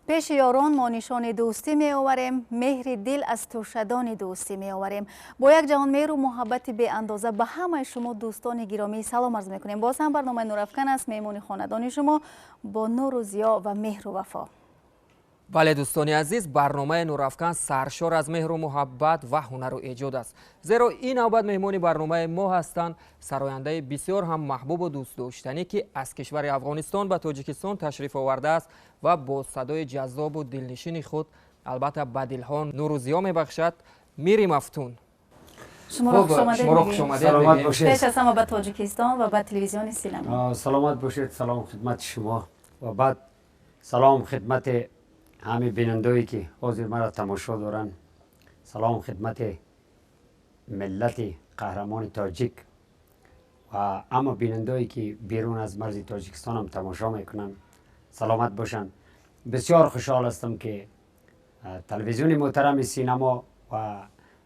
Пеши ёрон мо нишони дӯстӣ меоварем, меҳри дил аз тӯшадони дӯстӣ меоварем. Бо як ҷаҳон меҳру муҳаббати беандоза ба ҳамаи шумо дӯстони гиромӣ салом арз мекунем. Боз ҳам барномаи Нурафкан аст, меҳмони хонадони шумо бо нуру зиё ва меҳру вафо. Бале, дӯстони азиз, барномаи Нурафкан саршор аз меҳру муҳаббат ва ҳунару эҷод аст. Зеро ин навбат меҳмони барномаи мо ҳастанд сарояндаи бисёр ҳам маҳбубу дӯстдоштанӣ, ки аз кишвари Афғонистон ба Тоҷикистон ташриф овардааст ва бо садои ҷаззобу дилнишини худ албатта ба дилҳо нуру зиё мебахшад. Мири Мафтун. Шуморо хуш омадед. Саломат бошед. Пеш аз ҳама ба Тоҷикистон ва ба телевизиони Синама. Саломат бошед. Салом хидмати шумо ва баъд салом хидмати ҳамин бинандое ки ҳозир маро тамошо доранд. Салом хидмати миллати қаҳрамони тоҷик ва ҳама бинандое ки берун аз марзи Тоҷикистон ҳам тамошо мекунанд, саломат бошанд. Бисёр хушҳол ҳастам ки телевизиони муҳтарами Синама ва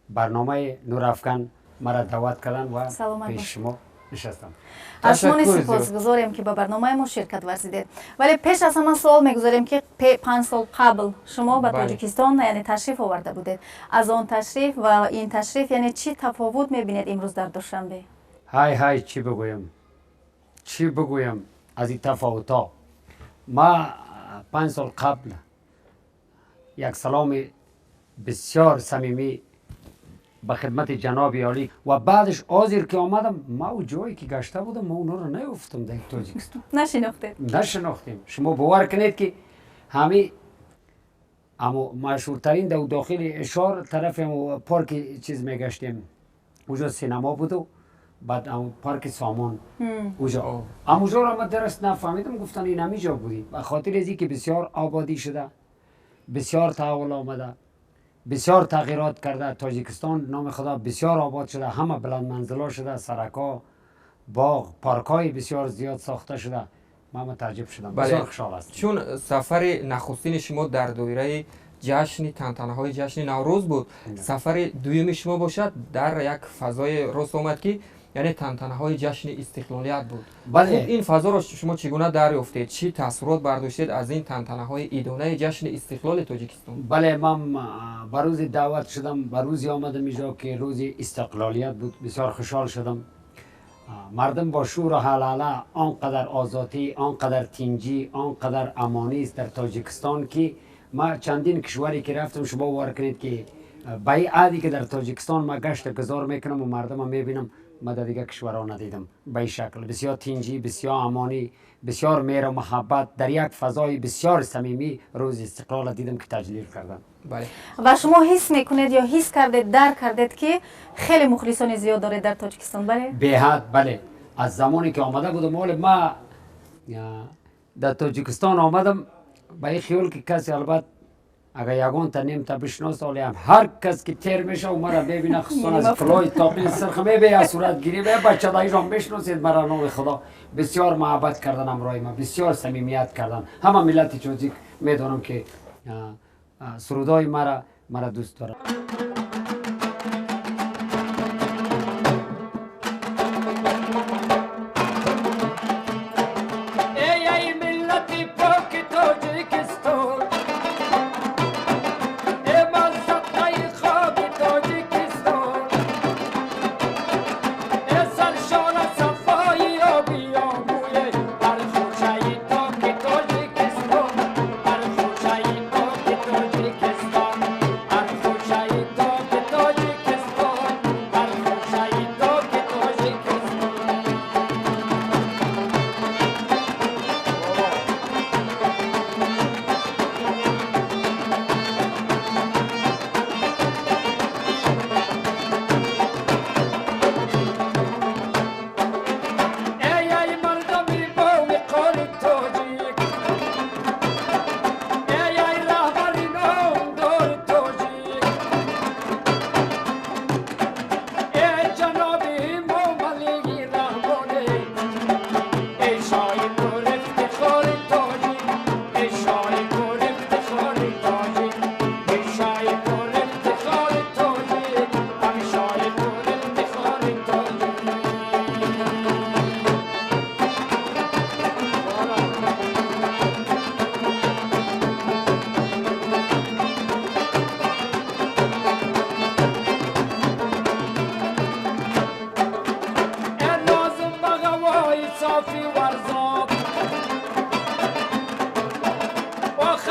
барномаи Нурафкан маро даъват карданд ва пеши шумо нишастам. Аз шумо сипосгузорем ки ба барномаи мо ширкат варзидед. Вале пеш аз ҳама суол мегузорем ки 5 сол қабл шумо ба Тоҷикистон яъне ташриф оварда будед. Аз он ташриф ва ин ташриф яъне чӣ тафовут мебинед имрӯз дар Душанбе? Ҳай ҳай, чӣ бигӯям, чӣ бигӯям аз ин тафовутҳо. Ма 5 сол қабл як саломи бисёр самимӣ ба хидмати ҷаноби олӣ ва баъдаш ҳозир ки омадам, ма ӯ ҷое ки гашта будам, ма онҳоро наёфтам дар Тоҷикистон. Нашинохтед? Нашинохтем. Шумо бовар кунед ки ҳами амо машҳуртарин дар дохили шор тарафи парки чиз мегаштем, уҷо синема буду баъд парки Сомон, уҷо амуҷоро ма дарст нафаҳмидам. Гуфтан, ин ҳамиҷо будӣ. Ба хотири аз ин ки бисёр ободӣ шуда, бисёр таҳаввул омада, бисёр тағйирот карда Тоҷикистон, номи Худо, бисёр обод шуда, ҳама баландманзило шуда, саракҳо, боғ, паркҳои бисёр зиёд сохта шуда. Ман мутааҷҷиб шудам, бисёр хушҳол ҳастам. Чун сафари нахустини шумо дар доираи ҷашни тантанаҳои ҷашни Наврӯз буд, сафари дуюми шумо бошад дар як фазои рост омад, ки яъне тантанаҳои ҷашни истиқлолият буд. Бале. Ин фазоро шумо чӣ гуна дарёфтед? Чӣ таассурот бардоштед аз ин тантанаҳои идонаи ҷашни истиқлоли Тоҷикистон? Бале, ман ба рӯзи даъват шудам, ба рӯзе омадам инҷо ки рӯзи истиқлолият буд. Бисёр хушҳол шудам. Мардум бо шӯру ҳалала, он қадар озодӣ, он қадар тинҷӣ, он қадар амонист дар Тоҷикистон ки ма чандин кишваре ки рафтам, шумо бовар кунед ки ба ин аҳде ки дар Тоҷикистон ма гашта гузор мекунам ва мардума мебинам, ма дар дигар кишварҳо надидам ба ин шакл. Бисёр тинҷӣ, бисёр амонӣ, бисёр меҳру муҳаббат, дар як фазои бисёр самимӣ рӯзи истиқлолро дидам ки таҷлил кардам. Ва шумо ҳис мекунед ё ҳис кардед, дарк кардед ки хеле мухлисони зиёд доред дар Тоҷикистон, бале? Беҳад, бале. Аз замоне ки омада будам, ҳоле ма дар Тоҷикистон омадам ба ин хиёл ки касе албат агар ягонта немта бишнос, олиам ҳар кас ки тер меша ва мара бебина, хусусан аз кулоҳи тоқини сирх мебе, аз суратгирӣ бе, бачадаишон мешиносед мара, номи Худо, бисёр муҳаббат кардан ҳамроҳи ман, бисёр самимият кардан. Ҳама миллати тоҷик медонам ки сурудҳои мара дӯст дорад. Эй миллати поки Тоҷикистон, эй маззақаи хоки Тоҷикистон, эй саршора сафои оби Омӯе, бар хӯшаи токи Тоҷикистон, бар хӯшаи токи Тоҷикистон, бар хӯшаи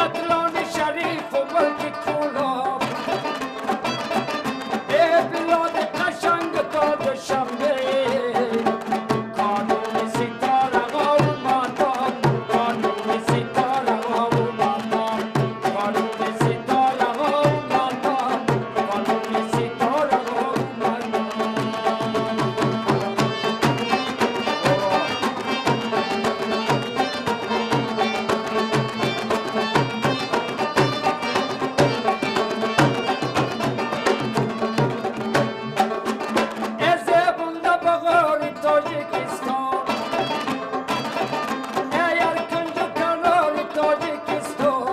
Хатлон шариф ва мулки Кӯлоб, эй билоди қашанг то Душанбе, қонуни ситораҳо ва моҳтоб, қонуни ситораҳо ва моҳтоб, қонуни ситораҳо ва моҳтоб, қонуни ситораҳо ва моҳтоб. زبونده بغار تاجیکستان، ای هر کنج و کنار تاجیکستان،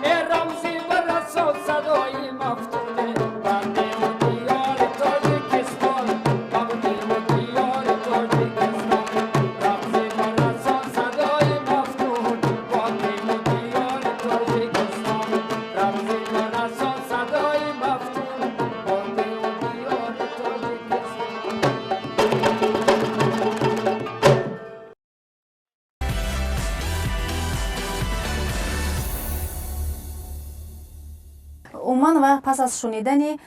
ای رمزی و رسا صدای مفتونه، بنده و دیار تاجیکستان، بنده و دیار تاجیکستان، رمزی و رسا صدای مفتون، بنده و دیار تاجیکستان، رمزی و رسا صدای مفتون، بنده و دیار تاجیکستان. Умуман, ва пас аз шунидани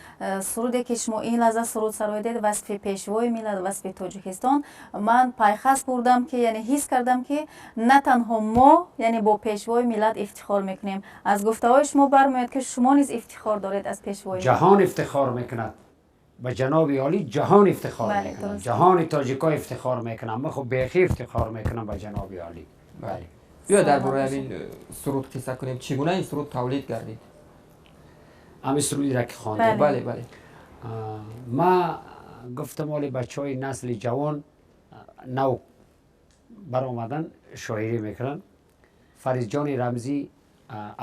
суруде ки шумо ин лаҳза суруд сароидед, васфи пешвои миллат, васфи Тоҷикистон, ман пайхаст бурдам ки, яъне ҳис кардам ки на танҳо мо, яъне бо пешвои миллат ифтихор мекунем. Аз гуфтаҳои шумо бармеояд ки шумо низ ифтихор доред аз пешвои миллат. Ҷаҳон ифтихор мекунад ба ҷаноби олӣ, ҷаҳон ифтихор мекунад, ҷаҳони тоҷико ифтихор мекунад. Ман хуб бехӣ ифтихор мекунам ба ҷаноби олӣ. Бале, биё дар бораи ҳамин суруд қисса кунем. Чӣ гуна ин суруд тавлид гардид? Ҳамин сурудиро ки хондем? Бале, бале. Ма гуфтам, оли бачаҳои насли ҷавон нав баромадан, шоирӣ мекунанд. Фаридҷони Рамзӣ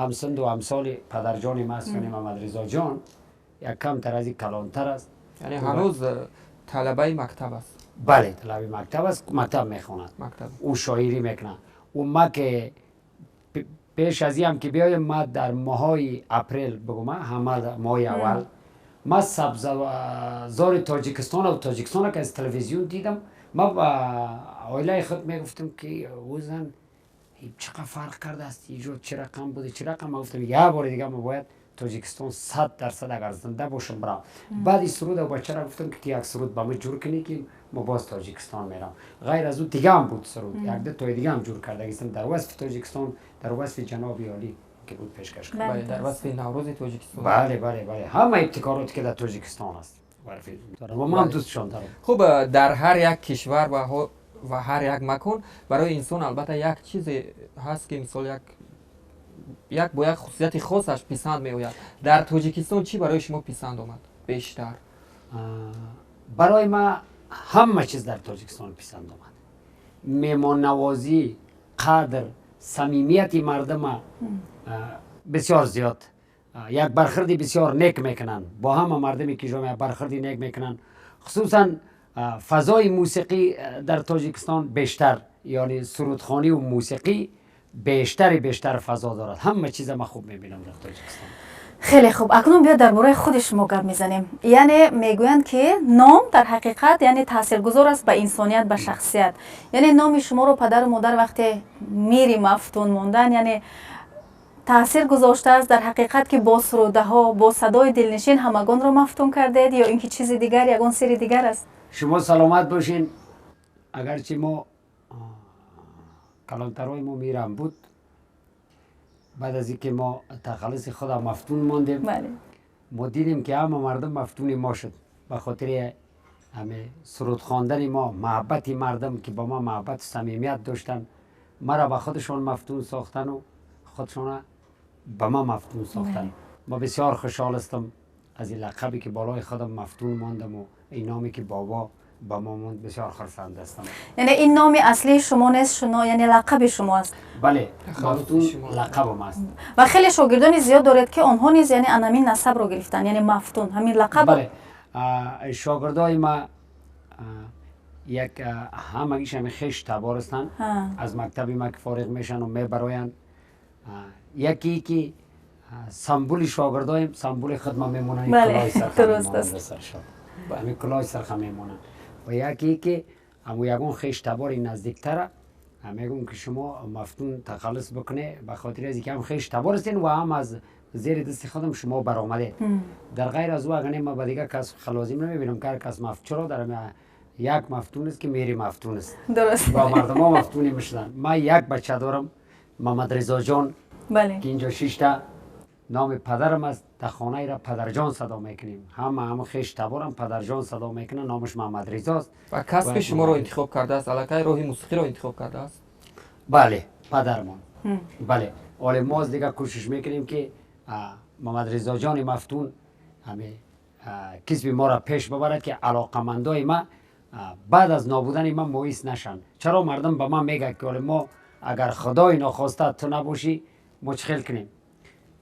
ҳамсинду ҳамсоли падарҷони ма аст, яъне Мамадризоҷон, як камтар аз ин калонтар аст. Яъне ҳанӯз талабаи мактаб аст? Бале, талабаи мактаб аст, мактаб мехонад. Мактаб. Ӯ шоирӣ мекунад. Ӯ ма ки пеш аз ин ҳам ки биёем, ма дар моҳҳои апрел бигӯм, ҳамал, моҳи аввал, ма сабзазори Тоҷикистон ва Тоҷикистонро ки аз телевизион дидам, ма ба оилаи худ мегуфтам ки ӯ зан чӣ қадр фарқ кардааст, иҷод чӣ рақам буде, чӣ рақам. Ма гуфтам, як бори дига ма бояд Тоҷикистон 100% агар зинда бошам бирам. Баъд ин суруда бачаро гуфтам ки ту як суруд ба ма ҷур кунӣ ки ма боз Тоҷикистон мерам. Ғайр аз ӯ дига ҳам буд суруд, як ду тои дига ҳам ҷур кардагистам дар васфи Тоҷикистон, дар васфи ҷаноби олӣ ки буд пешкаш кардам. Бале, дар васфи Наврӯзи Тоҷикистон. Бале, бале, бале, ҳама ибтикороте ки дар Тоҷикистон аст ва ман дӯстшон дорам. Хуб, дар ҳар як кишвар ва ҳар як макон барои инсон албатта як чизе ҳаст ки мисол як бо як хусусияти хосаш писанд меояд. Дар Тоҷикистон чӣ барои шумо писанд омад бештар? Барои ма ҳама чиз дар Тоҷикистон писанд омад. Меҳмоннавозӣ, қадр, самимияти мардума бисёр зиёд, як бархӯрди бисёр нек мекунанд бо ҳама мардуме ки ҷомеа, бархӯрди нек мекунанд. Хусусан фазои мусиқӣ дар Тоҷикистон бештар, яъне сурудхониву мусиқӣ бештари бештар фазо дорад. Ҳама чиза ман хуб мебинам дар Тоҷикистон. Хеле хуб, акнун биё дар бораи худи шумо гап мезанем. Яъне мегӯянд ки ном дар ҳақиқат, яъне таъсиргузор аст ба инсоният, ба шахсият. Яъне номи шуморо падару модар вақте мири мафтун мондан, яъне таъсир гузоштааст дар ҳақиқат ки бо сурудаҳо, бо садои дилнишин ҳамагонро мафтун кардед, ё ин ки чизи дигар, ягон сирри дигар аст? Шумо саломат бошед. Агарчи мо калонтарҳои мо мирам буд, баъд аз инки мо тахаллуси худа мафтун мондем, мо дидем ки ҳама мардум мафтуни мо шуд ба хотири ҳами суруд хондани мо, маҳаббати мардум ки бо мо маҳаббату самимият доштанд, маро ба худашон мафтун сохтану худшона ба ма мафтун сохтанд. Ма бисёр хушҳол ҳастам аз ин лақабе ки болои худам мафтун мондаму ин номе ки бобо ба мо монд, бисёр хурсанд ҳастам. Яъне ин номи аслии шумо нест, шумо, яъне лақаби шумо аст? Бале, мафтун лақабам аст. Ва хеле шогирдони зиёд доред ки онҳо низ, яъне анамин насабро гирифтанд, яъне мафтун ҳамин лақаб? Бале, шогирдои ма як ҳамагиш ҳами хеш табор ҳастанд, аз мактаби ма ки фориғ мешаванд мебароянд. Яке ки самбули шогирдоем, самбули худ ма мемонанд, ҳамин кулоҳи сарха мемонанд. Ва яке ки ҳамун ягон хеш табори наздиктара میگم که شما مفتون تخلص بکنه به خاطر از اینکه هم خیش تبار هستین و هم از زیر دست خودم شما برآمده. در غیر از او اگه ما با دیگه کس خلازیم نمیبینم که هر کس مفتون، چرا در یک مفتون است که میری مفتون است. درست. با مردم ها مفتونی میشدن. من یک بچه دارم، محمد رضا جان. بله. که اینجا شیشته، نام پدرم است، در خانه را پدرجان صدا میکنیم، هم خیش تبارم پدرجان صدا میکنه، نامش محمد رضا است. و کسب شما رو انتخاب کرده است، علاقه راهی موسیقی رو انتخاب کرده است؟ بله، پدرمان. بله، حالا ما از دیگه کوشش میکنیم که محمد رضا جان مفتون همه کسب ما را پیش ببرد که علاقمندای ما بعد از نابودن ما مویس نشن. چرا مردم به ما میگه که ما اگر خدای ناخواسته تو نباشی ما چخیل کنیم؟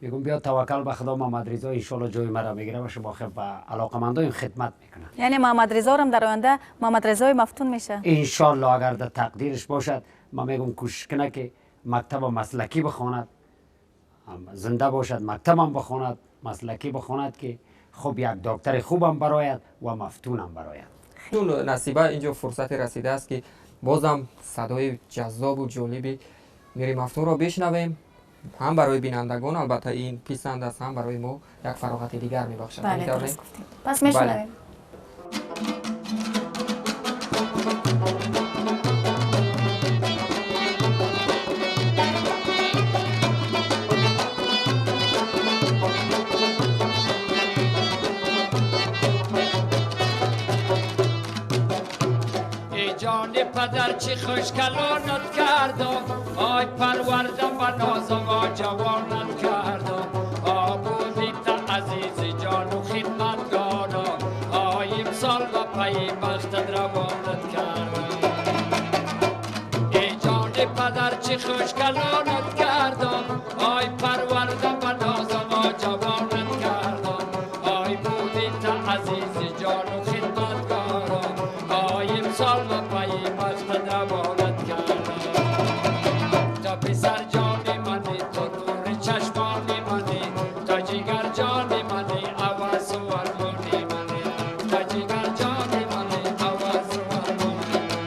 میگم بیا توکل به خدا، محمد رضا ان شاء الله جای مرا میگیره و شما خب به علاقمندایم خدمت میکنه. یعنی محمد رضا هم در آینده محمد رضای مفتون میشه ان شاء الله اگر در تقدیرش باشد. ما میگم کوشش کنه که مکتب مسلکی بخواند، زنده باشد، مکتبم بخواند، مسلکی بخواند که خب یک دکتر خوبم براید و مفتونم براید. چون نصیبه اینجا فرصت رسیده است که بازم صدای جذاب و جالبی میری مفتون را بشنویم، هم برای بینندگان البته این پسند است، هم برای ما یک فراغت دیگر میبخشد. بله درست گفتید. پس میشنویم. پدر چی خوش کلانت کردم، آی پروردم و نازم و جوانت کردم، آبودی تا عزیز جان و خدمتگارم، آی امسال و پی بختت روانت کردم. ای جان پدر چی خوش کلانت کردم، آی پروردم و نازم و جوانت کردم، آی بودی تا عزیز جان و خدمتگارم، آی امسال و پی بختت روانت کردم. تا پسر جان منی، تو نور چشمان منی، تا جگر جان منی، عوض و ارمان منی، تا جگر جان منی، عوض و ارمان منی،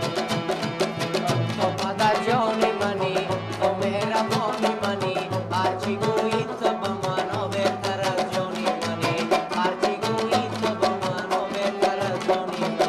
تو پدر جان منی، تو مهربان منی، هرچی گویی تو به من بهتر از جان منی، هرچی گویی تو به من بهتر از جان منی.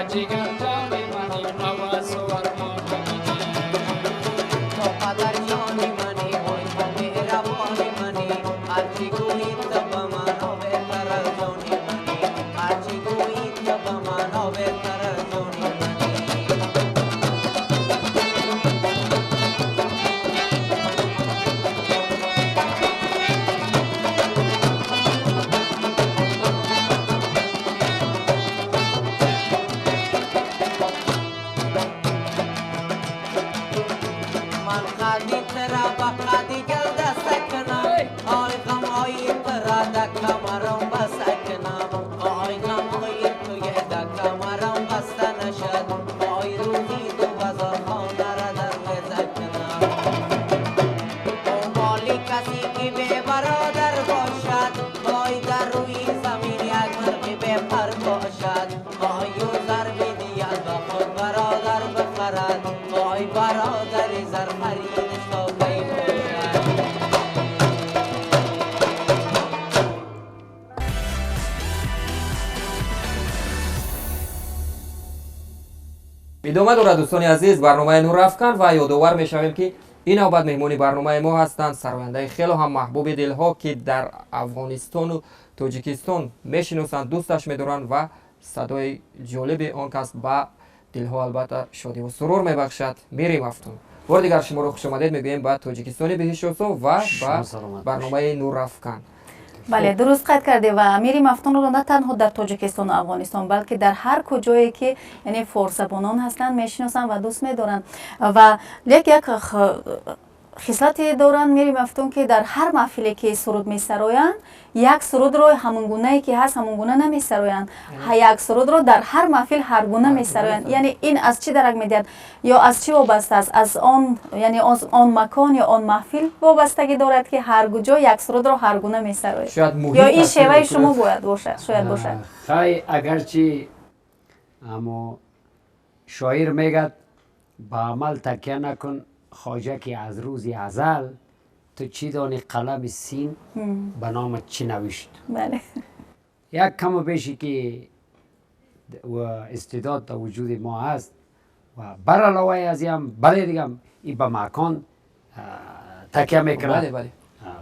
جگر جان منی، عوض و ارمان منی. Идома дорад, дӯстони азиз, барномаи Нурафкан ва ёдовар мешавем, ки ин навбат меҳмони барномаи мо ҳастанд сарояндаи хело ҳам маҳбуби дилҳо, ки дар Афғонистону Тоҷикистон мешиносанд, дӯсташ медоранд ва садои ҷолиби он кас ба дилҳо албатта шодиву сурур мебахшад. Мири Мафтун, бори дигар шуморо хушомадед мегӯем ба Тоҷикистони беҳишосо ва ба барномаи Нурафкан. Бале, дуруст қайд кардем ва Мири Мафтунро на танҳо дар Тоҷикистону Афғонистон, балки дар ҳар куҷое ки яъне форсзабонон ҳастанд, мешиносанд ва дӯст медоранд. Ва лек як хислате доранд Мири Мафтун, ки дар ҳар маҳфиле ки суруд месароянд, як сурудро ҳамон гунае ки ҳаст, ҳамон гуна намесароянд, як сурудро дар ҳар маҳфил ҳар гуна месароянд. Яъне ин аз чӣ дарак медиҳад ё аз чӣ вобаста аст? Аз он, яъне он макон ё он маҳфил вобастагӣ дорад, ки ҳар куҷо як сурудро ҳар гуна месарояд, ё ин шеваи шумо бояд бошад, шояд бошад? Хай, агарчи амо шоир мегӯяд: ба амал такя накун, хоҷа, ки аз рӯзи азал ту чӣ донӣ қалами син ба номат чӣ навишт. Як каму беши ки истеъдод дар вуҷуди мо ҳаст ва бар аловаи аз ин бале дигам и ба макон такя мекунад.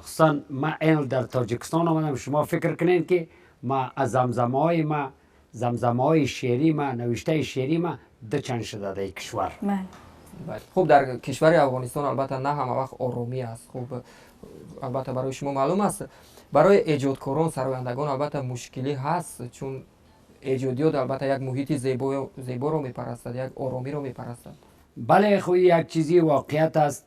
Хусусан ма ин дар Тоҷикистон омадам, шумо фикр кунед, ки ма аз замзамаҳои ма, замзамаҳои шеърӣ ма, навиштаи шеърӣ ма ду чанд шуда дар кишвар. Хуб, дар кишвари Афғонистон албатта на ҳама вақт оромӣ аст. Хуб, албатта барои шумо маълум аст, барои эҷодкорон, сарояндагон албатта мушкилӣ ҳаст, чун эҷодиёт албатта як муҳити зеборо мепарастад, як оромиро мепарастад. Бале, хуб, як чизи воқеият аст.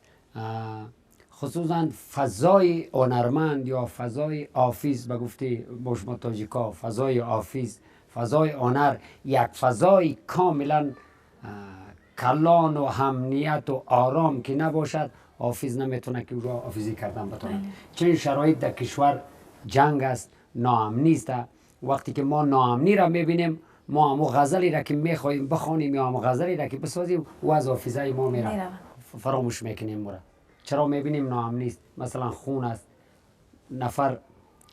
Хусусан фазои ҳунарманд ё фазои ҳофиз, ба гуфти бо шумо тоҷикҳо, фазои ҳофиз, фазои ҳунар як фазои комилан калон ва ҳамният ва ором ки набошад, ҳофиз наметавонад ки ӯро ҳофизӣ кардан битавонад. Чунин шароит дар кишвар ҷанг аст, ноамнист. Вақте ки мо ноамниро мебинем, мо ҳамон ғазалеро ки мехоҳем бихонем ё ҳамон ғазалеро ки бисозем, ӯ аз ҳофизаи мо меравад, фаромӯш мекунем ӯро. Чаро? Мебинем ноамнист, масалан, хун аст, нафар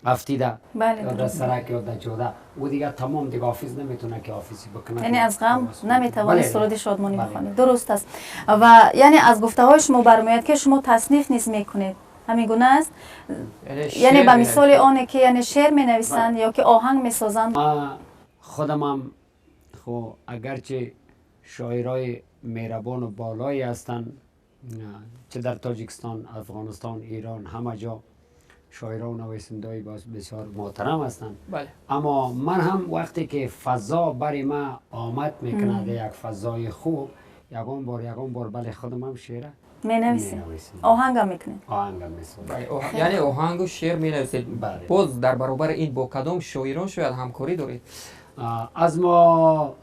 афтида ё дар сарак ё дар ҷода, ӯ дигар тамом, дига ҳофиз наметавонад ки ҳофизӣ бикунад. Яъне аз ғам наметавонӣ суруди шодмонӣ бихонӣ, дуруст аст. Ва яъне аз гуфтаҳои шумо бармеояд, ки шумо тасниф низ мекунед, ҳамин гуна аст? Яъне ба мисоли оне ки яъне шеър менависанд ё ки оҳанг месозанд. Худамам хо, агарчи шоирои меҳрабону болое ҳастанд, чӣ дар Тоҷикистон, Афғонистон, Эрон, ҳама ҷо шоирон нависандаҳои бисёр муҳтарам ҳастанд, аммо ман ҳам вақте ки фазо бари ма омад мекунад, як фазои хуб, ягон бор, бале, худам ҳам шеъра менависед, оҳангам мекунед. Оҳангам месозам. Яъне оҳангу шеър менависед. Боз дар баробари ин бо кадом шоирон шояд ҳамкорӣ доред? Аз мо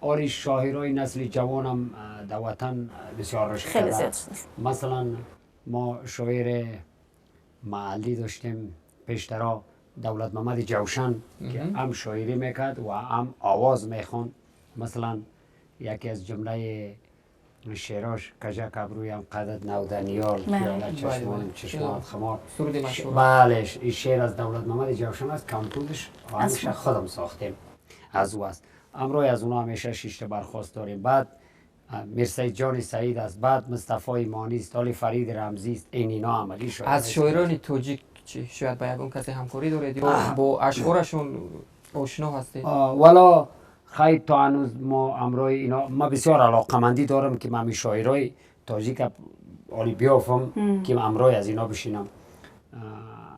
ори шоирои насли ҷавонам дар ватан бисёр рушд карда. Масалан, мо шоири маҳаллӣ доштем пештаро, Давлат Мамади Ҷавшан, ки ҳам шоирӣ мекард ва ҳам овоз мехонд. Масалан, яке аз ҷумлаи шеърош: «Кажак абрӯям, қадат навданиёл, пиёла чашмонам, чашмонат хумор». Бале, ин шеър аз Давлат Мамади Ҷавшан аст, композиш оҳангша худам сохтем, аз ӯ аст. Ҳамроҳи аз онҳо ҳамеша шишта бархост дорем. Баъд Мирсаидҷони Саид аст, баъд Мустафои Монист, ҳоли Фарид Рамзист, ин ино ҳамагӣ. Аз шоирони тоҷик чӣ, шояд ба ягон касе ҳамкорӣ доред ё бо ашъорашон ошно ҳастед? Вало, хай, то ҳанӯз мо ҳамроҳи ино, ма бисёр алоқамандӣ дорам, ки ман ҳамин шоирои тоҷика оли биёфам, ки ҳамроҳи аз ино бишинам.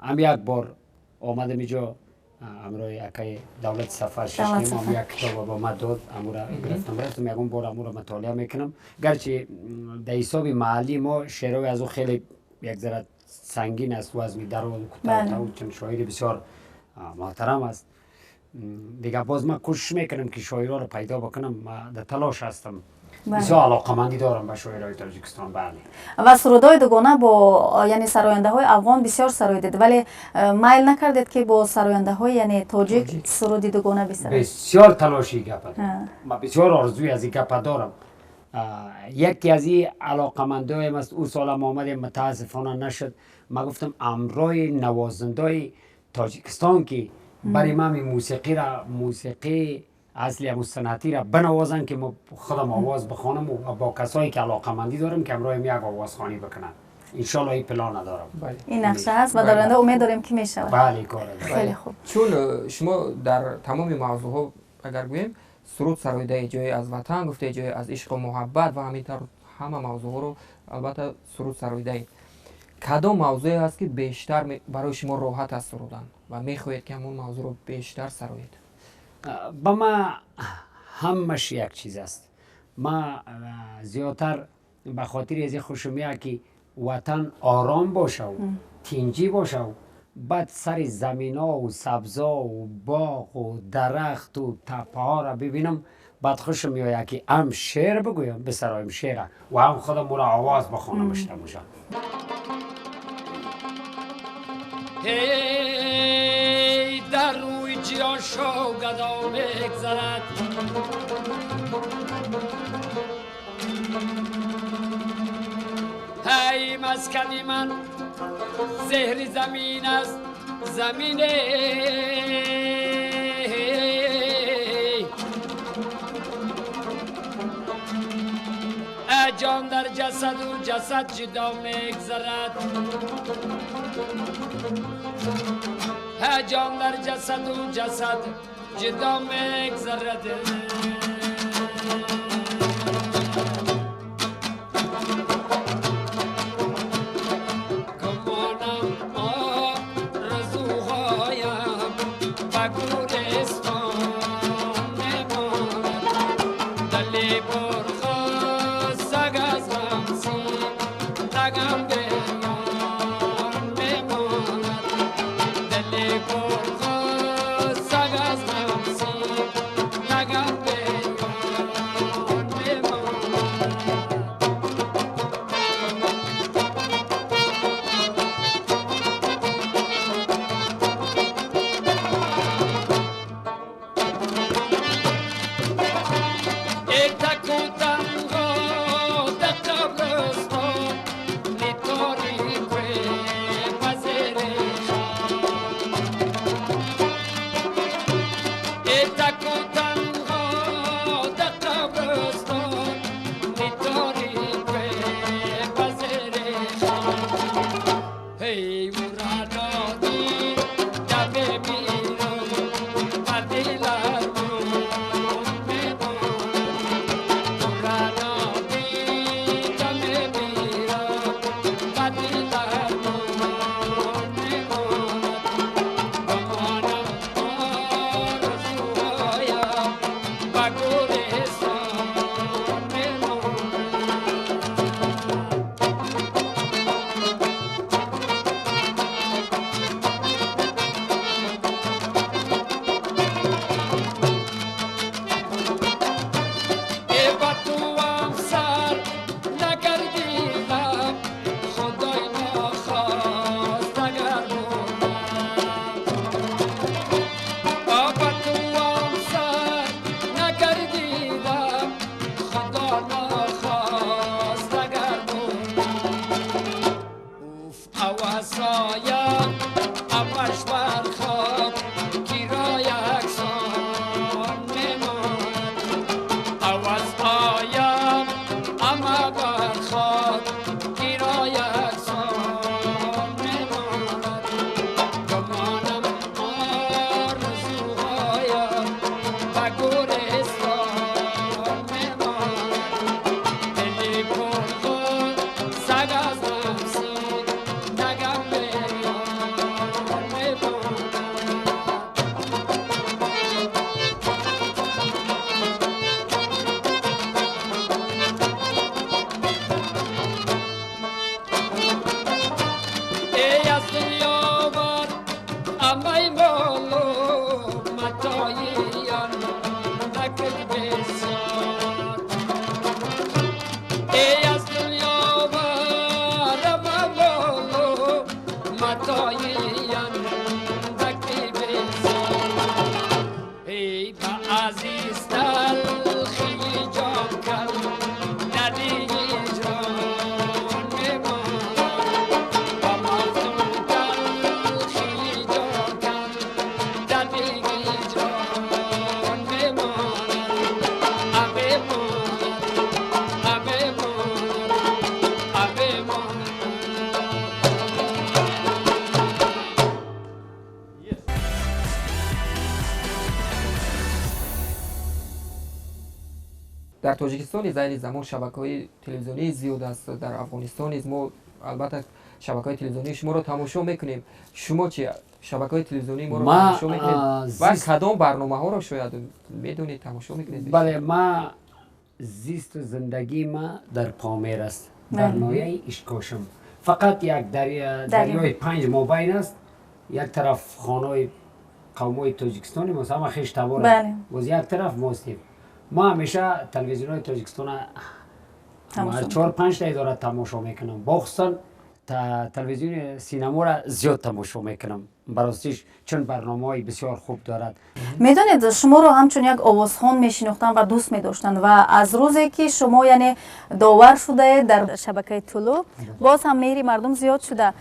Ҳам як бор омадам иҷо, ҳамроҳи акаи Давлати Сафар шиштем, ам як китоба ба ма дод, амура гирифтам, рафтам, ягон бор амура мутолиа мекунам. Гарчи дар ҳисоби маҳаллии мо шеърҳои аз ӯ хеле як зара сангин аст, вазми дароз, кӯтоҳ, чун шоири бисёр муҳтарам аст. Дигар боз ман кӯшиш мекунам, ки шоирҳоро пайдо бикунам, дар талош ҳастам, бисёр алоқамандӣ дорам ба шоирои Тоҷикистон, бале. Ва сурудҳои дугона бо яъне сарояндаҳои афғон бисёр сароидед, вале майл накардед, ки бо сарояндаҳои яъне тоҷик суруди дугона бисароед? Бисёр талоши гапа, ман бисёр орзуи аз ин гапа дорам. Яке аз ин алоқамандиҳоям аст. Ӯ солам омадем, мутаассифона нашуд. Ман гуфтам, ҳамроҳи навозандаҳои Тоҷикистон, ки барои ман мусиқира, мусиқии اصلی همون صنعتی را بنوازن که ما خودم آواز بخوانم و با کسایی که علاقه‌مندی دارم که همراه می یک آوازخوانی بکنن. انشالله این پلان دارم. این نقشه هست و در آینده امید داریم که میشود. بله کار. خیلی خوب. چون شما در تمام موضوعها اگر گوییم سرود سرایده، جای از وطن گفته، جای از عشق و محبت و همینطور همه موضوع رو البته سرود سرایده، کدام موضوعی هست که بیشتر برای شما راحت است سرودن و میخواهید که همون موضوع رو بیشتر سرایید؟ با ما همش یک چیز است. ما زیادتر به خاطر از خوشم میاد که وطن آرام باشه و تینجی باشه و بعد سر زمینا و سبزا و باغ و درخت و تپه ها را ببینم، بعد خوشم میآید که هم شعر بگویم بسرایم شعر و هم خودم را آواز بخوانم. اشتموشم ای در روی جیان شوگدا بگذرد، ای مسکنی من زهر زمین است، زمین جان در جسد و جسد جدا میگذرد، جان در جسد و جسد جدا میگذرد. Big Дар Тоҷикистон низ айни замон шабакаҳои телевизионии зиёд аст, дар Афғонистон низ мо албатта шабакаҳои телевизионии шуморо тамошо мекунем. Шумо чи шабакаҳои телевизионии моро тамошо мекунед ва кадом барномаҳоро шояд медонед, тамошо мекунед? Бале, ма зисту зиндагии ма дар Помир аст, дар ноҳияи Ишкошим. Фақат як дарёи панҷ мобайн аст, як тараф хонаҳои қавмҳои тоҷикистони мост, ҳама хеш табор, боз як тараф мостем. Ма ҳамеша телевизионҳои тоҷикистона 4-5 та идора тамошо мекунам. Бохусусан телевизиони синаморо зиёд тамошо мекунам, баростиш, чун барномаҳои бисёр хуб дорад. Медонед, шуморо ҳамчун як овозхон мешинохтанд ва дӯст медоштанд ва аз рӯзе ки шумо яъне довар шудаед дар шабакаи Тулӯъ, боз ҳам меҳри мардум зиёд шуда,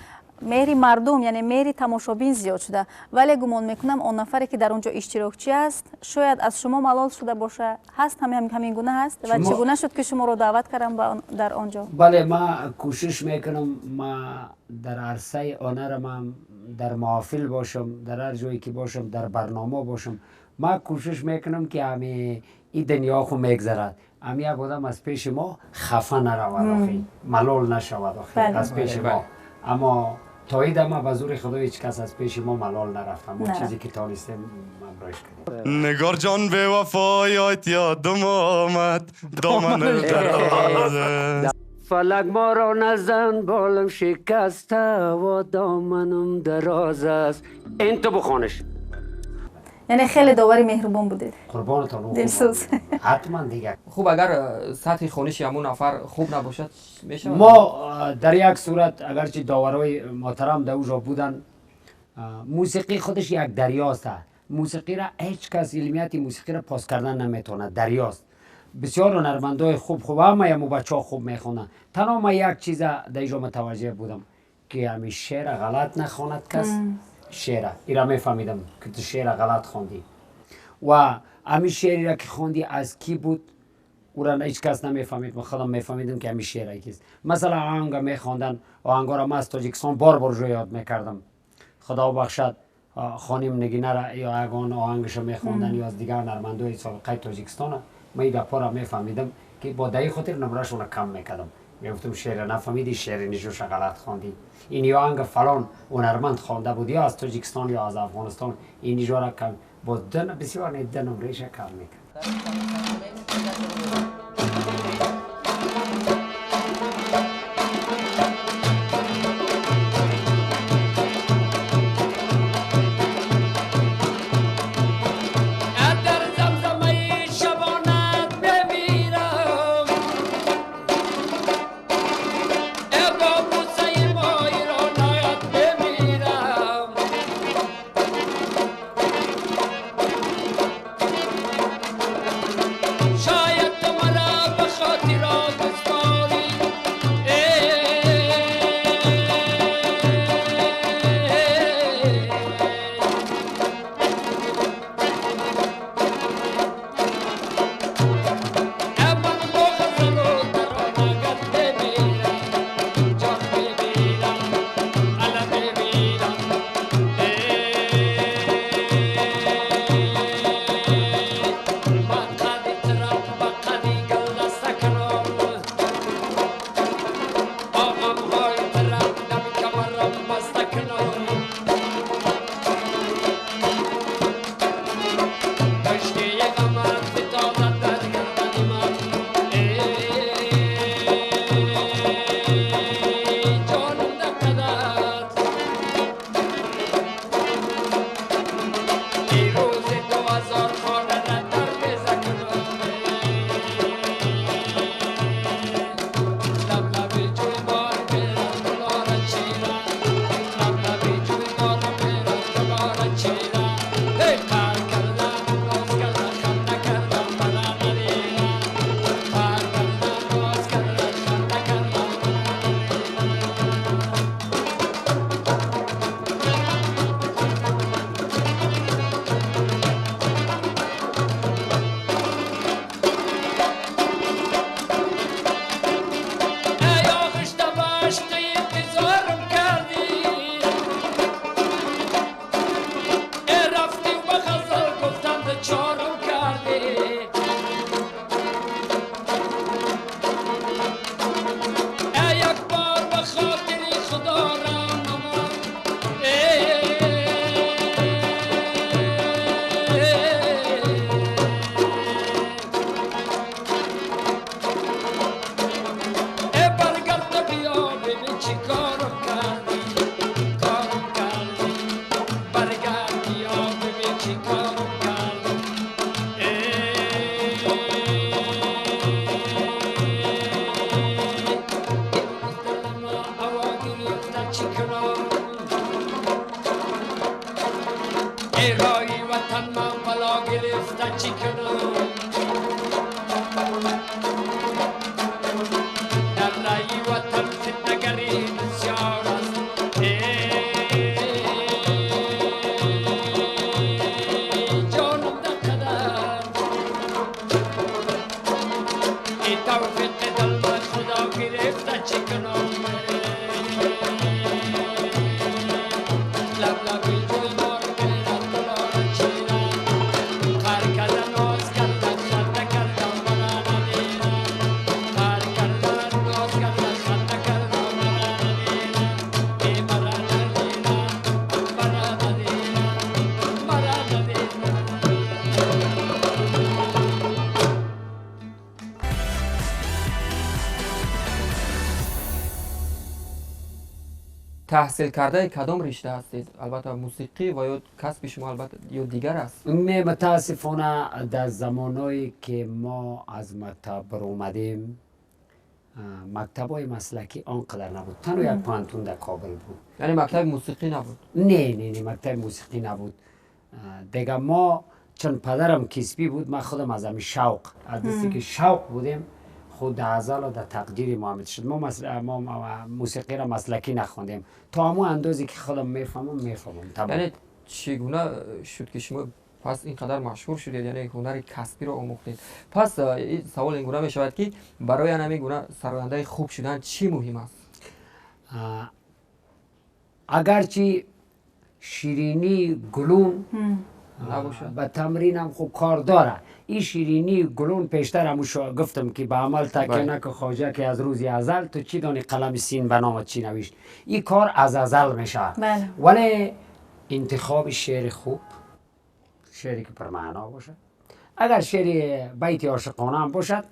меҳри мардум яъне меҳри тамошобин зиёд шуда. Вале гумон мекунам он нафаре ки дар он ҷо иштирокчӣ аст, шояд аз шумо малол шуда боша. Ҳаст ҳамин гуна ҳаст? Ва чӣ гуна шуд ки шуморо даъват кардам дар он ҷо? Бале, ма кӯшиш мекунам, ма дар арсаи ҳунарам дар маҳофил бошам, дар ҳар ҷое ки бошам, дар барнома бошам, ма кӯшиш мекунам ки ҳами ин дунё ху мегзарад, ҳами як одам аз пеши мо хафа наравад, охи малол нашавад охи аз пеши мо. Аммо то ин дама ба зури худо ҳеҷ кас аз пеши мо малол нарафт. Мо чизе ки тонистем ҳамроҳиш кардем. Нигор ҷон, бевафоят ёдам омад, доманам дароз. Фалак моро назан, болам шикаста ва доманам дароз аст. Ин ту бихониш. Яъне хеле довари меҳрубон будед. Қурбонатон. Дилсӯз. Ҳатман дигар. Хуб, агар сатҳи хониши ҳамон нафар хуб набошад, мешавад? Мо дар як сурат, агарчи доварҳои муҳтарам дар ӯ ҷо буданд, мусиқӣ худаш як дарёст. Мусиқиро ҳеҷ кас илмияти мусиқиро пос кардан наметавонад, дарёст. Бисёр ҳунармандои хуб хуб, ҳамаи ҳамун бачаҳо хуб мехонанд. Танҳо ман як чиза дар инҷо мутаваҷҷеҳ будам, ки ҳамин шеъра ғалат нахонад кас. Шеъра ира мефаҳмидам, ки ту шеъра ғалат хондӣ ва ҳамин шеъреро ки хондӣ аз кӣ буд, ӯра ҳеҷ кас намефаҳмид. Ман худам мефаҳмидам, ки ҳамин шеъра кист. Масалан, оҳанга мехондан, оҳангоро ман аз тоҷикистон бор бор ҷо ёд мекардам. Худо бахшад хоним Нигинара, ё ягон оҳангашо мехондан, ё аз дигар ҳунармандои собиқаи тоҷикистона, ман ин гапҳоро мефаҳмидам, ки бо даи хотир нумрашонро кам мекардам. Мегуфтам, шеъра нафаҳмидӣ, шеъри нишоша ғалат хондӣ, ин ё оҳанга фалон ҳунарманд хонда буд, ё аз тоҷикистон, ё аз афғонистон, ин нижора кам бо бисёр не, ду нумреша кам мекард. ای رای وطن من بلا گرفته چی کنم در رای وطن فتنه گری بسیار است ای جانم در قدر ای توفیق دل من خدا گرفته چی کنم لب لبی جوی مار میرد گلان چیرد قهر کرده ناز کرده خنده کرده مرا نمیرد قهر کرده ناز کرده خنده کرده مرا نمیرد ای مرا نمیرد مرا نمیرد مرا نمیرد. Таҳсил кардаи кадом ришта ҳастед? Албатта мусиқӣ ва ё касби шумо албатта ё дигар аст? Не, мутаассифона дар замонҳое ки мо аз мактаб баромадем, мактабҳои маслакӣ он қадар набуд. Танҳо як поҳантун дар Кобил буд. Яъне мактаби мусиқӣ набуд? Не, не, не, мактаби мусиқӣ набуд. Дега мо чун падарам кисбӣ буд, ман худам аз ҳамин шавқ, аз дасте ки шавқ будем, худ дар азалу дар тақдири мо ҳамин шуд. Мо мусиқиро маслакӣ нахондем. То ҳамон андозе ки худам мефаҳмам, мефаҳмам. Тамом. Яъне чӣ гуна шуд ки шумо пас ин қадар машҳур шудед, яъне ҳунари касбиро омӯхтед? Пас ин савол ин гуна мешавад ки барои ҳамин гуна сарояндаи хуб шудан чӣ муҳим аст? Агарчи ширинии гулун набошад, ба тамринам хуб кор дорад. Ин ширинии гулун пештар ҳамун гуфтам ки ба амал такя наку хоҷа ки аз рӯзи азал ту чӣ дони қалами син ба номат чӣ навишт. Ин кор аз азал мешавад. Вале интихоби шеъри хуб, шеъре ки пурмаъно бошад, агар шеъри байти ошиқона ҳам бошад,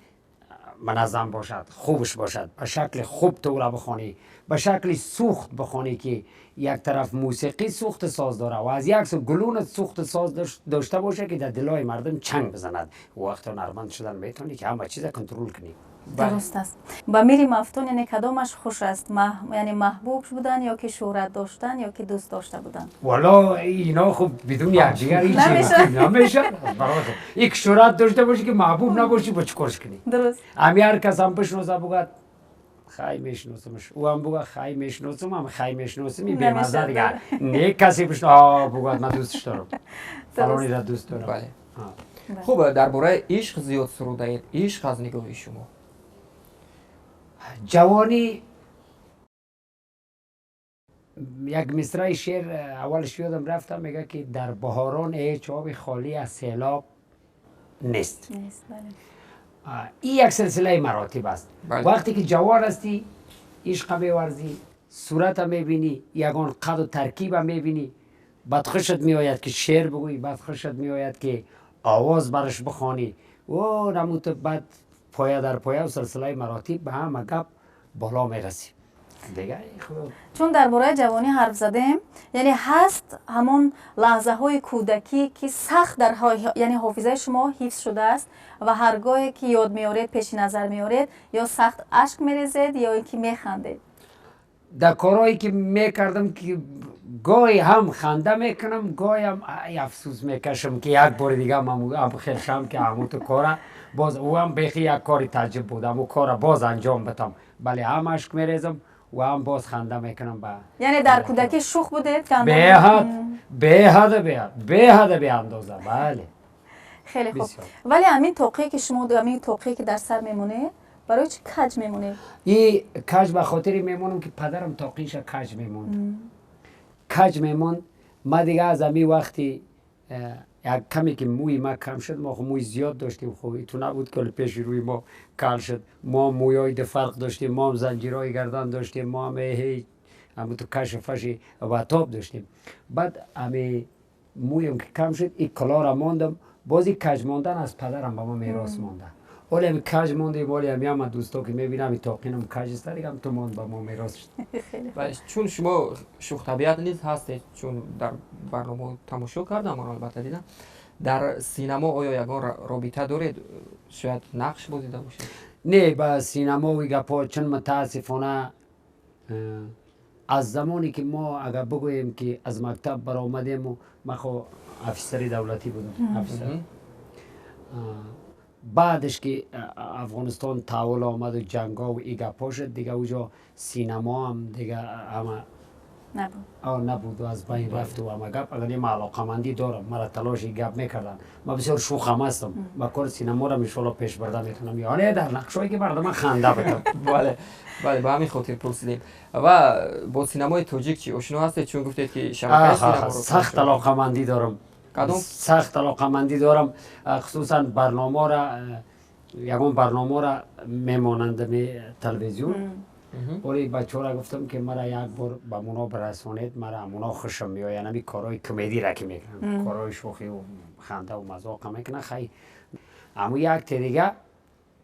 منظم باشد، خوبش باشد، به شکل خوب تو را بخوانی، به شکل سوخت بخوانی که یک طرف موسیقی سوخت ساز داره و از یک سو گلون سوخت ساز داشته باشه که در دلای مردم چنگ بزند. وقت هنرمند شدن میتونی که همه چیز کنترل کنی. درست است. با میری مفتون یعنی کدامش خوش است؟ یعنی محبوب بودن یا که شهرت داشتن یا که دوست داشته بودن؟ والا اینا خب بدون یکدیگر هیچ نمیشه. برای خب یک شهرت داشته باشی که محبوب نباشی با چی کارش کنی؟ درست. امی هر کس هم بشناسه بگه خی میشناسمش، او هم بگه خی میشناسم، هم خی میشناسم، این بی‌مزه دیگه. نه کسی بشناسه بگه من دوستش دارم. فلانی را دوست دارم. بله. خب درباره عشق زیاد سروده اید. عشق از نگاه شما؟ جوانی یک مصرع شعر اولش یادم رفتم، میگه که در بهاران هیچ آب خالی از سیلاب نیست. نیست. بله. این یک سلسله مراتب است. بله. وقتی که جوان هستی عشق می‌ورزی، صورت می‌بینی، یگان قد و ترکیب می‌بینی، بعد خوشت میآید که شعر بگویی، بعد خوشت میآید که آواز برش بخوانی و نموت، بعد پایه در پایه و سلسله مراتب به همه گپ بالا میرسی دیگه. چون درباره جوانی حرف زدیم، یعنی هست همون لحظه های کودکی که سخت در یعنی حافظه شما حفظ شده است و هرگاهی که یاد میارید، پیش نظر میارید، یا سخت اشک میریزید یا اینکه میخندید؟ در کارهایی که میکردم که گاهی هم خنده میکنم، گاهی هم افسوس میکشم که یک بار دیگه هم خیرشم که همون تو کاره باز او هم بیخی یک کاری تعجب بود، همون کار باز انجام بدم. بله، هم اشک میریزم و هم باز خنده میکنم. با یعنی در کودکی شوخ بودید؟ به حد به حد به اندازه. بله. خیلی خوب. ولی همین توقیه که شما همین توقیه که در سر میمونه برای چی کج میمونه؟ این کج به خاطر میمونم که پدرم تاقیش کج میموند. کج میموند. ما دیگه از همین وقتی یک کمی که موی ما کم شد، ما خب موی زیاد داشتیم، خب تو نبود که پیش روی ما کل شد، ما مویای ده فرق داشتیم، ما هم زنجیرهای گردن داشتیم، ما هم هی هم تو کش فشی و تاب داشتیم. بعد همی مویم که کم شد، این کلا را ماندم، بازی کج ماندن از پدرم به ما میراث مانده. ولی همی کج مانده، ولی همی هم دوستا که میبینم این تاقینم کج است دیگه، هم تو ماند به ما میراث شد. چون شما شوخ طبیعت نیز هستید، چون در برنامه تماشا کردم، من البته دیدم در سینما آیا یگان رابطه دارید؟ شاید نقش بازیده باشید؟ نه، با سینما و گپا چون متاسفانه از زمانی که ما اگر بگوییم که از مکتب برآمدیم و من خو افسری دولتی بودم، افسر. بعدش که افغانستان تحول آمد و جنگا و ای گپا شد دیگه، اوجا سینما هم دیگه همه نبود، نبود و از بین رفت و همه گپ. اگر من علاقمندی دارم، مرا تلاش گپ میکردن، من بسیار شوخ هم هستم، با کار سینما را انشالله پیش برده میتونم، یعنی در نقشایی که مردم خنده بدم. بله بله، به همین خاطر پرسیدیم. و با سینمای تاجیک چی آشنا هستید؟ چون گفتید که شبکه سینما رو سخت علاقمندی دارم. کدوم؟ سخت علاقمندی دارم، خصوصا برنامه را، یگان برنامه را میمانند می تلویزیون. ولی بچه را گفتم که مرا یک بار به مونا برسانید، مرا مونا خوشم میآید، یعنی کارهای کمدی را که میکنن، کارهای شوخی و خنده و مذاق میکنن. خیلی اما یک دیگه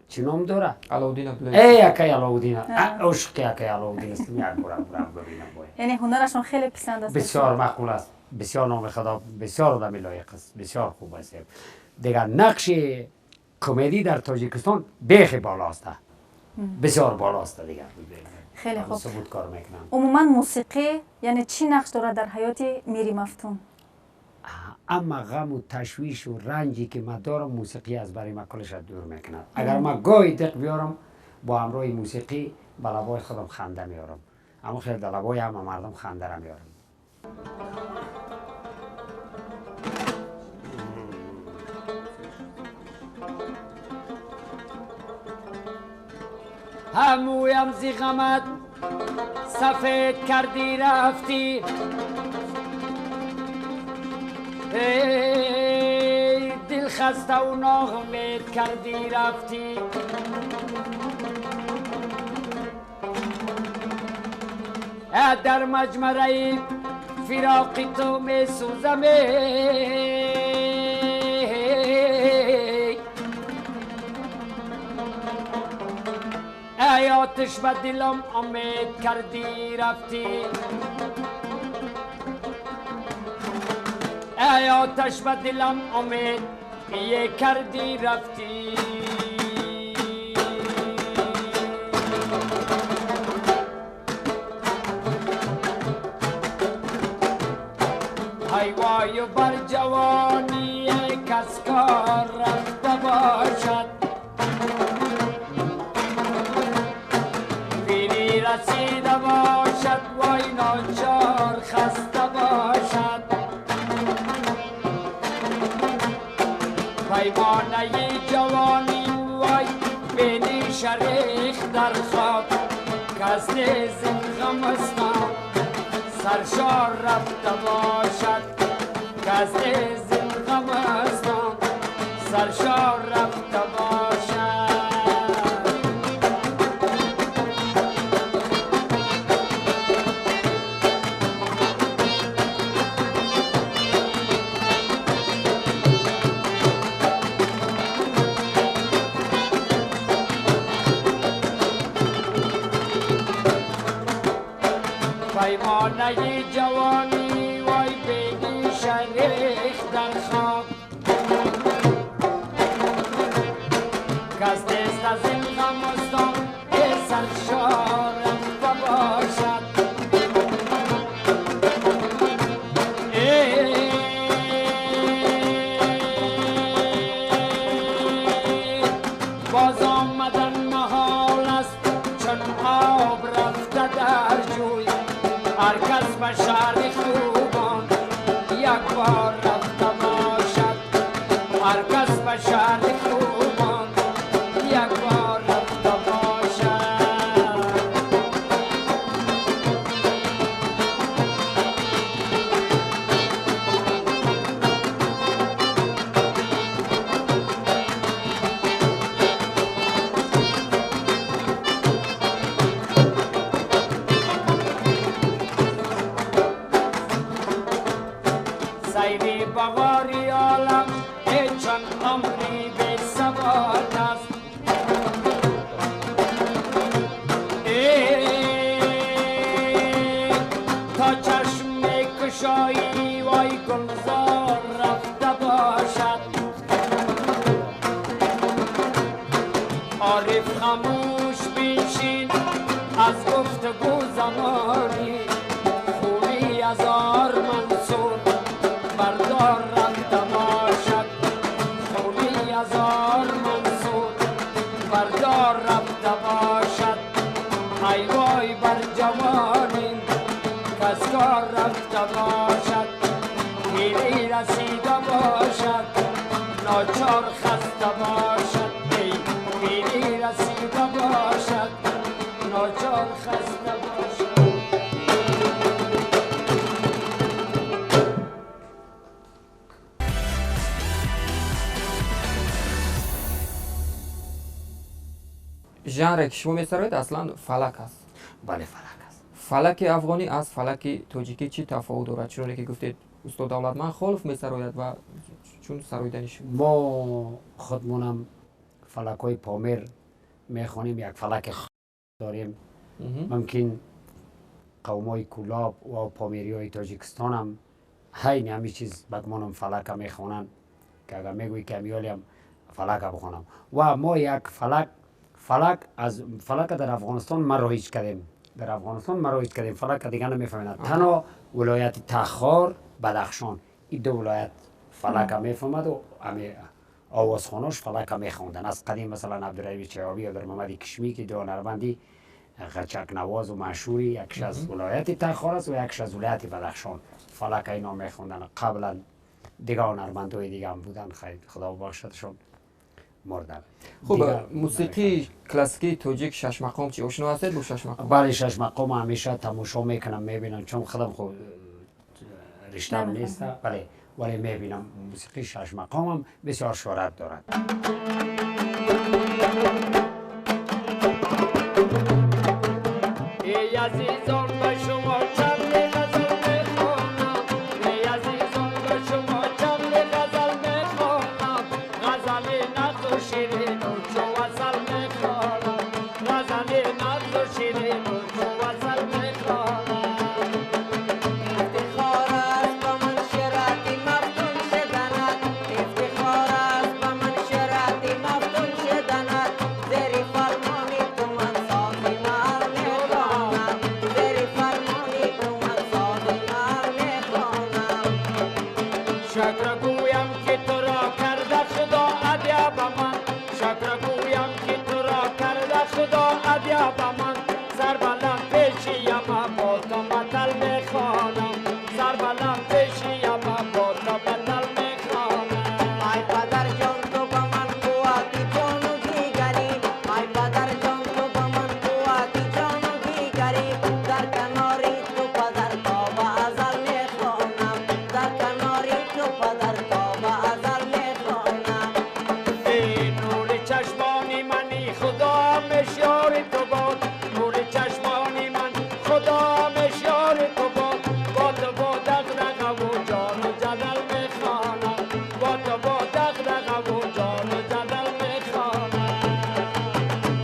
چی نام داره؟ علاودین. ای یکی علاودین، عشق یکی علاودین است. یک بار برم ببینم باید. یعنی هنرشون خیلی پسند است. بسیار معقول است، بسیار نام خدا، بسیار آدم لایق است، بسیار خوب است. دیگر نقش کمدی در تاجیکستان بیخی بالا است، بسیار بالا است دیگر. خیلی خوب. ثبوت کار میکنم. عموما موسیقی یعنی چی نقش داره در حیات میری مفتون؟ اما غم و تشویش و رنجی که من دارم، موسیقی از برای من کلش دور میکند. اگر من گاهی دق بیارم با همراه موسیقی به لبای خودم خنده میارم، اما خیلی در لبای همه مردم خنده را میارم. همویم زی غمت سفید کردی رفتی، ای دل خسته و ناامید کردی رفتی. در مجمره فراق تو می سوزم، ای آتش به دلم امید کردی رفتی، ای آتش به دلم امید یه کردی رفتی. ای وای بر جوانی کس کار رفته باشد، پیری رسیده باشد، وای ناچار خسته باشد. پیمانه جوانی وای بینی شریخ در خاک، کس نیز این غم استان سرشار رفته باشد، کس نیز این غم استان سرشار رفته باشد. پیمانه جوانی وای بینی شریخ در خاک، کس نیست از این غم استان سرشار رفته باشد. باز آمدن محال است چون آب رفته در جوی، هر کس به شهر خوبان یک بار رفته باشد، هر کس به شهر خوبان یک بار رفته باشد. سیری بواری عالم چون عمری به ثبات است، تا چشم کشایی وای گلزار رفته باشد. عارف خاموش بنشین از گفتگو زمانی، هزار منصور بردار رفته باشد، خونی هزار منصور بردار رفته باشد. ای وای بر جوانی کز کار رفته باشد، پیری رسیده باشد ناچار خسته باشد. ای پیری رسیده باشد ناچار خسته باشد. Жанре ки шумо месароед аслан фалак аст. Бале, фалак аст. Фалаки афғонӣ аз фалаки тоҷикӣ чӣ тафовут дорад? Чуноне ки гуфтед, устод Давлатманд Холов месарояд ва чун сароидани шумо. Мо худмонам фалакҳои Помир мехонем, як фалаки дорем. Мумкин қавмҳои Кӯлоб ва помириҳои Тоҷикистонам ҳайни ҳамин чиз бадмонам фалака мехонанд, ки агар мегӯӣ ки амиёлиам фалака бихонам. Ва мо як фалак, фалак аз фалака дар Афғонистон ма роиҷ кардем. Дар Афғонистон ма роиҷ кардем. Фалака дига намефаҳманд. Танҳо вилояти Тахор, Бадахшон, ин ду вилоят фалака мефаҳмад ва ҳами овозхонош фалака мехонданд. Аз қадим масалан Абдураҳими Чаёбӣ ё Дармамади Кишмӣ ки ду ҳунарманди ғачакнавозу машҳури якш аз вилояти Тахор аст ва якш аз вилояти Бадахшон фалака ино мехонданд. Қаблан дига ҳунармандои дига ҳам буданд, хайр, Худо бахшадшон, мурданд. Хуб, мусиқии классикии тоҷик шашмақом чӣ? Ошно ҳастед бо шашмақом? Бале, шашмақом ҳамеша тамошо мекунам, мебинам, чун худам хуб риштаам нест, бале, вале мебинам мусиқии шашмақомам бисёр шӯҳрат дорад. Эй азизон, ба шумо чанд ғазал мехонам, эй азизон, ба шумо чанд ғазал мехонам, ғазали нағзу ширину чу асал мехонам, ғазали нағзу ширину чу асал мехонам. Ифтихор аст ба ман ширати мафтун шуданат, ифтихор аст ба ман ширати мафтун шуданат, зери фармони ту ман сози мар мехонам, зери фармони ту ман сози мар мехонам. Шукр гӯям ки туро карда Худо адя ба ман, шукр гӯям ки туро карда Худо адя ба ман, сарбаланд пеши яма бо ту матал мехонам, сарбаланд пеши яма бо ту матал мехонам. Ай падарҷон, ту ба ман қуввати ҷону дигарӣ, ай падарҷон, ту ба ман қуввати ҷону дигарӣ, дар канори ту падар то ба азал мехонам, дар канори ту падар то ба азал мехонам. Эй нури чашмони мани, Худо ҳамешёри ту бод, нури чашмони ман, Худо ҳамешёри ту бод, бо ту бо дағдағаву ҷону ҷадал мехонам, бо ту бо дағдағаву ҷону ҷадал мехонам.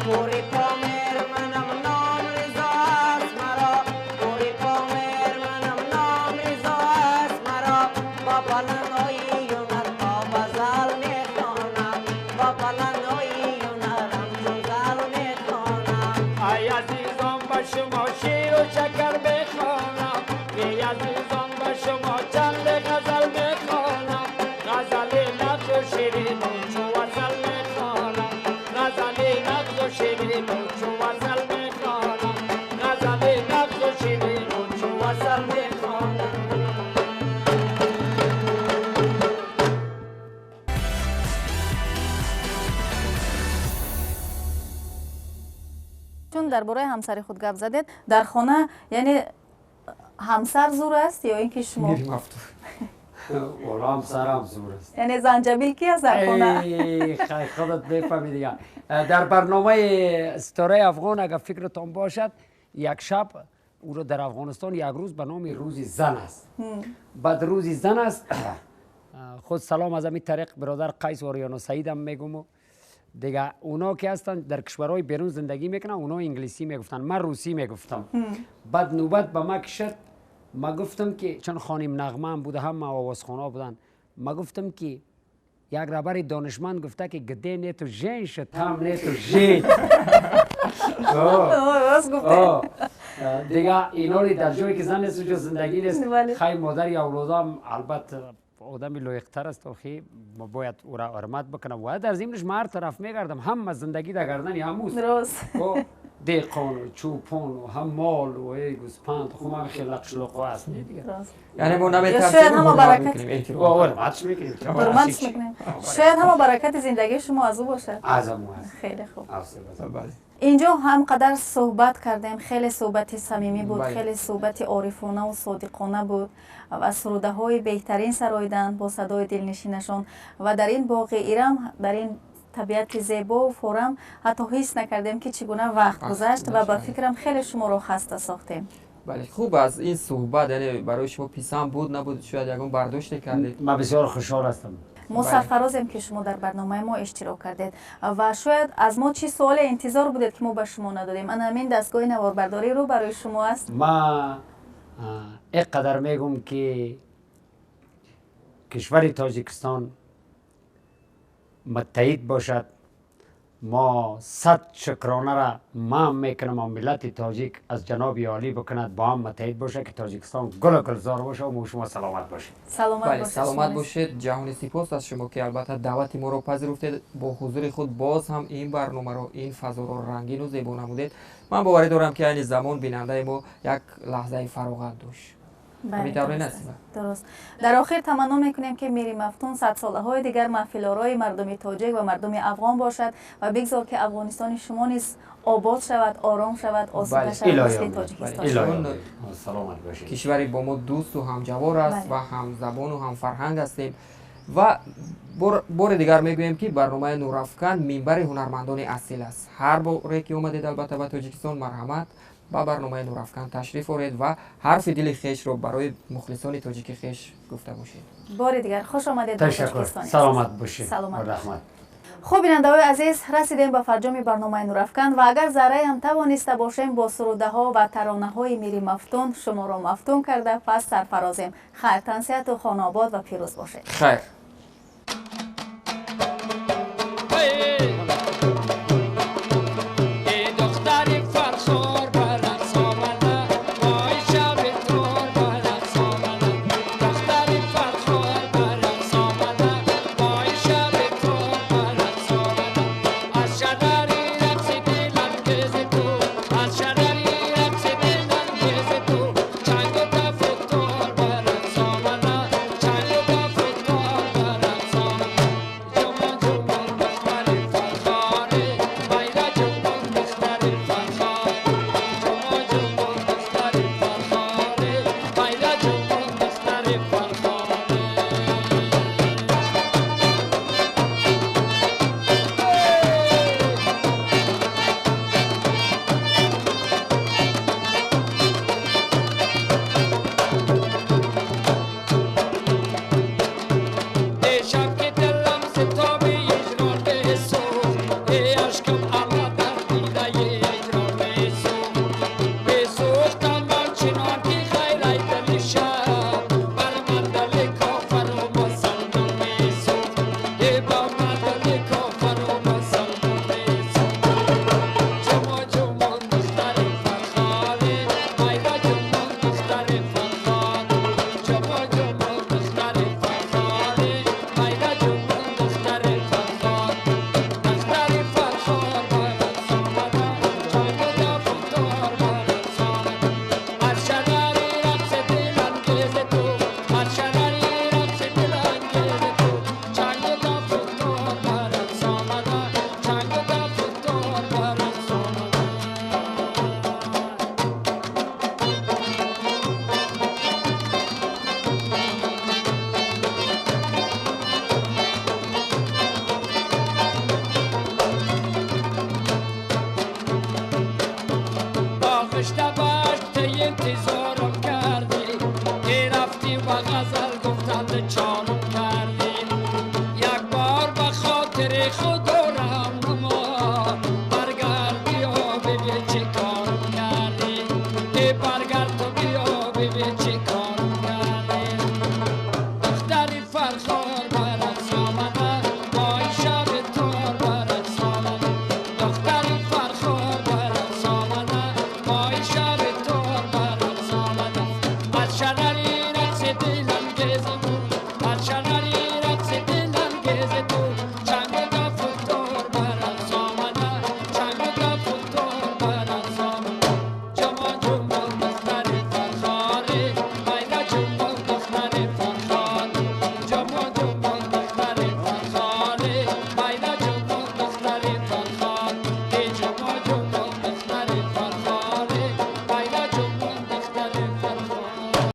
Пури Помир манам ном Ризо аст маро, пури Помир манам ном Ризо аст маро, бо баландҳои ҳунар то ба зал мехонам, бо баландҳои ҳунар ҳамчун зал мехонам. Ай азизон, ба шумо ширу шакар мехонам, эй азизон, ба шумо чанд ғазал мехонам, ғазали нағзу ширину чу асал мехонам, ғазали нағзу ширину чу асал мехонам, ғазали нағзу ширину чу асал мехонам. Чун дар бораи ҳамсари худ гап задед, дар хона яъне ҳамсар зур аст ё ин ки шумо? Мири мафтур. Ола, ҳамсарам зур аст. Яъне занҷабил ки аст дар хона? Эй, хай, худат мефаҳмӣ дига. Дар барномаи Ситораи Афғон агар фикратон бошад, як шаб ӯро дар Афғонистон як рӯз ба номи Рӯзи зан аст. Баъд Рӯзи зан аст, худ салом аз ҳамин тариқ бародар Қайс Ориёну Саидам мегуму дига اونا که هستن در کشورهای بیرون زندگی میکنن، اونا انگلیسی میگفتن، من روسی میگفتم. بعد نوبت به ما کشد، ما گفتم که چون خانم نغمه هم بوده، هم آوازخوان‌ها بودن، ما گفتم که یک رهبر دانشمند گفته که где нету женщин, там нету жизнь. راست گفته. دیگه اینا در جایی که زن نیست اونجا زندگی نیست. خیلی مادر یا اولادام البته آدمی لایق‌تر است، آخی ما باید او را حرمت بکنم و در ضمنش من هر طرف میگردم هم زندگی در گردن هموست. درست. دیقان و چوپان و هم مال و ای گوسپند خب هم خیلی لقشلقو هست دیگه. یعنی ما نمی‌ترسیم، شاید همه برکت حرمتش میکنیم، حرمتش میکنیم. شاید همه برکت زندگی شما از او باشه. از همو هست. خیلی خوب. اینجا هم قدر صحبت کردیم، خیلی صحبت صمیمی بود، خیلی صحبت عارفانه و صادقانه بود و سروده های بهترین سرایدن با صدای دلنشینشان و در این باغ ایرم، در این طبیعت زیبا و فورم حتی حس نکردیم که چگونه وقت گذشت و با فکرم خیلی شما رو خسته ساختیم. بله خوب از این صحبت یعنی برای شما پیسم بود نبود، شاید یکم برداشت کردید. من بسیار خوشحال هستم. ما سرفرازیم که شما در برنامه ما اشتراک کردید و شاید از ما چی سوال انتظار بودید که ما به شما ندادیم. انا همین دستگاه نواربرداری رو برای شما است. ما اینقدر میگم که کشور تاجیکستان متحد باشد. ما صد شکرانه را ما میکنم و ملت تاجیک از جناب عالی بکند با هم متحد باشه که تاجیکستان گل گلزار باشه و ما شما سلامت باشید. سلامت باشید. سلامت باشید. جهانی سپاس از شما که البته دعوت ما را پذیرفتید، با حضور خود باز هم این برنامه را، این فضا را رنگین و زیبا نمودید. من باوری دارم که این زمان بیننده ما یک لحظه فراغت داشت. درست. در آخر تمنا میکنیم که میری مفتون 100 ساله های دیگر محفل مردم تاجیک و مردم افغان باشد و بگذار که افغانستان شما نیز آباد شود، آرام شود، آسوده شود مثل تاجیکستان. سلامت باشید. کشوری با ما دوست و همجوار است و هم زبان و هم فرهنگ هستیم و بار دیگر میگوییم که برنامه نورافکن منبر هنرمندان اصیل است. هر باری که اومدید البته به تاجیکستان، مرحمت با برنامه نورافکن تشریف آورید و حرف دل خیش رو برای مخلصان تاجیک خیش گفته باشید. بار دیگر خوش آمدید به تاجیکستان. سلامت باشید. سلامت رحمت. خب بیننده‌های عزیز، رسیدیم به فرجام برنامه نورافکن و اگر ذره هم توانسته باشیم با سروده ها و ترانه های میری مفتون شما را مفتون کرده، پس سرفرازیم. خیر، تنصیحت و خانه آباد و پیروز باشید. خیر. انتظارم کردی، رفتی و غزل گفتند چانم.